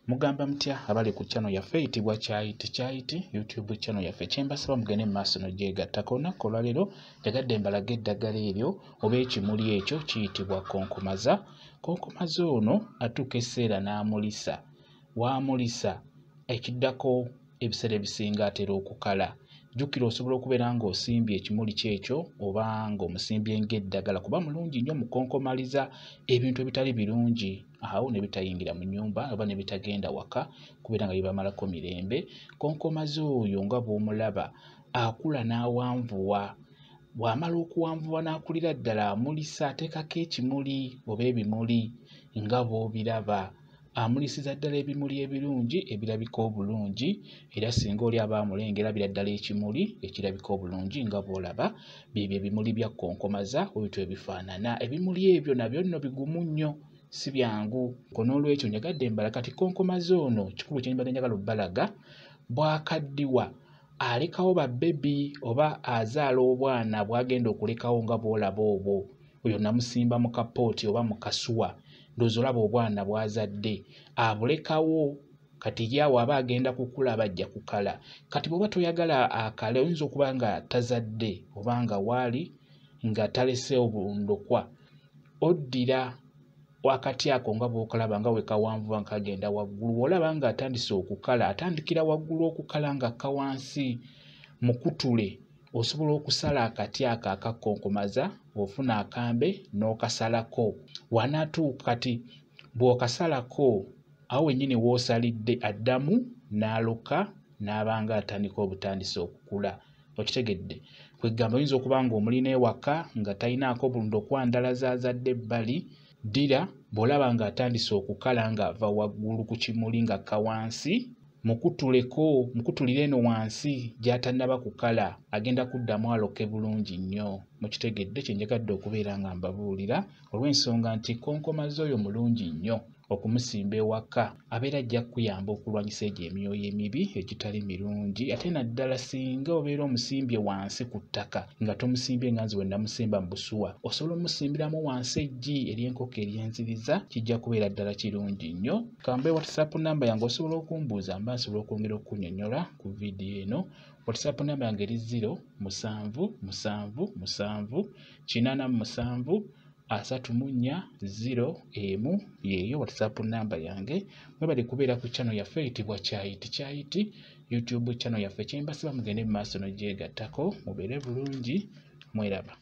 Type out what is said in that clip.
Mugamba mutya abali ku channel yaffe eyitibwa Kyayiti Kyayiti YouTube channel yaffe. Kyembasaba mugende mu maaso n'ogyegattako. Olunaku olwaleero njagadde mbalaga eddagala eryo oba ekimuli ekyo kiyitibwa konkomaza. Konkomaza ono atuuka ekiseera n'amulisa. W'amulisa ekiddako ebiseera ebisinga atera okukala. Jjukira osobola okubeera ng'osimbye ekimuli kyekyo oba ng'omusimbye ng'eddagala kuba mulungi nnyo mu konkomaliza ebintu ebitali birungi awo ne bitayingira mu nnyumba oba ne bitagenda waka kubeera nga bibamalako mirembe. Konkomaza oyo nga bw'omulaba akula n'awanvuwa. Bw'amala okuwanvuwa n'akulira ddala amulisa ateekako ekimuli oba ebimuli nga bw'obiraba. Amulisiza ddala ebimuli ebirungi ebirabika obulungi era singa oli aba amulengera alabira ddala ekimuli ekirabika obulungi nga bw'olaba. Byebyo ebimuli bya konkomaza bwe bifaanana. Ebimuli ebyo nabyo nno bigumu nnyo si byangu. Ko n'olwekyo njagadde mbala kati konkomaza ono kikulu kye mbadde njagala obbalaga bw'akaddiwa alekawo babbebi oba azaala obwana bw'agenda okulekawo nga bw'olaba obwo. Oyo namusimba mu kapooti oba mu kasuwa ndowooza olaba obwana bw'azadde abulekawo kati ye awo aba agenda kukula aba ajja kukala. Kati bw'oba toyagala akale oyinza okuba nga tazadde oba nga waali nga taleseewo ndokwa, oddira akati ako nga bw'okalaba nga bwe kawanvuwa nga kagenda waggulu. Bw'olaba ng'atandise okukala atandikira waggulu okukala ng'akka wansi mukutule. Osobola okusala akati ako akakonkomaza ofuna akambe n'okasalako. Wanaatuuka kati bw'okasalako awo wennyini w'osalidde addamu n'aloka n'abanga atandika obutandisi okukula. Okitegedde? Kwegamba oyinza okuba ng'omulina ewaka nga talinaako ndokwa ndala z'azadde ebbali, ddira bw'olaba ng'atandise okukala ng'ava waggulu ku kimuli ng'akka wansi, mukutuleko mukutulire eno wansi gy'atannaba kukala agenda kuddamu aloke bulungi nnyo. Mukitegedde kye njagadde okubeera nga mbabuulira olw'ensonga nti konkomaza oyo mulungi nnyo okumusimba ewaka abeera ajja kukuyamba okulwanyisa egyo emyoyo emibi egitali mirungi ate naddala singa obeera omusimbye wansi ku ttaka nga tomusimbye nga nze bwe namusimba mu busuwa, osobola omusimbiramu wansi eggi ery'enkoko eryenziriza kijja kubeera ddala kirungi nnyo. Kambe WhatsApp namba yange osobola okumbuuza mba nsobola okwongera okunnyonnyola ku vidiyo eno. WhatsApp namba yange eri 0 7 7 7 87 34 0 1 yeeyo WhatsApp namba yange. Mwebale kubeera ku channel yaffe eyitibwa Kyayiti Kyayiti YouTube channel yaffe. Kyembasaba mugende mu maaso n'ogyegattako mubeere bulungi mweraba.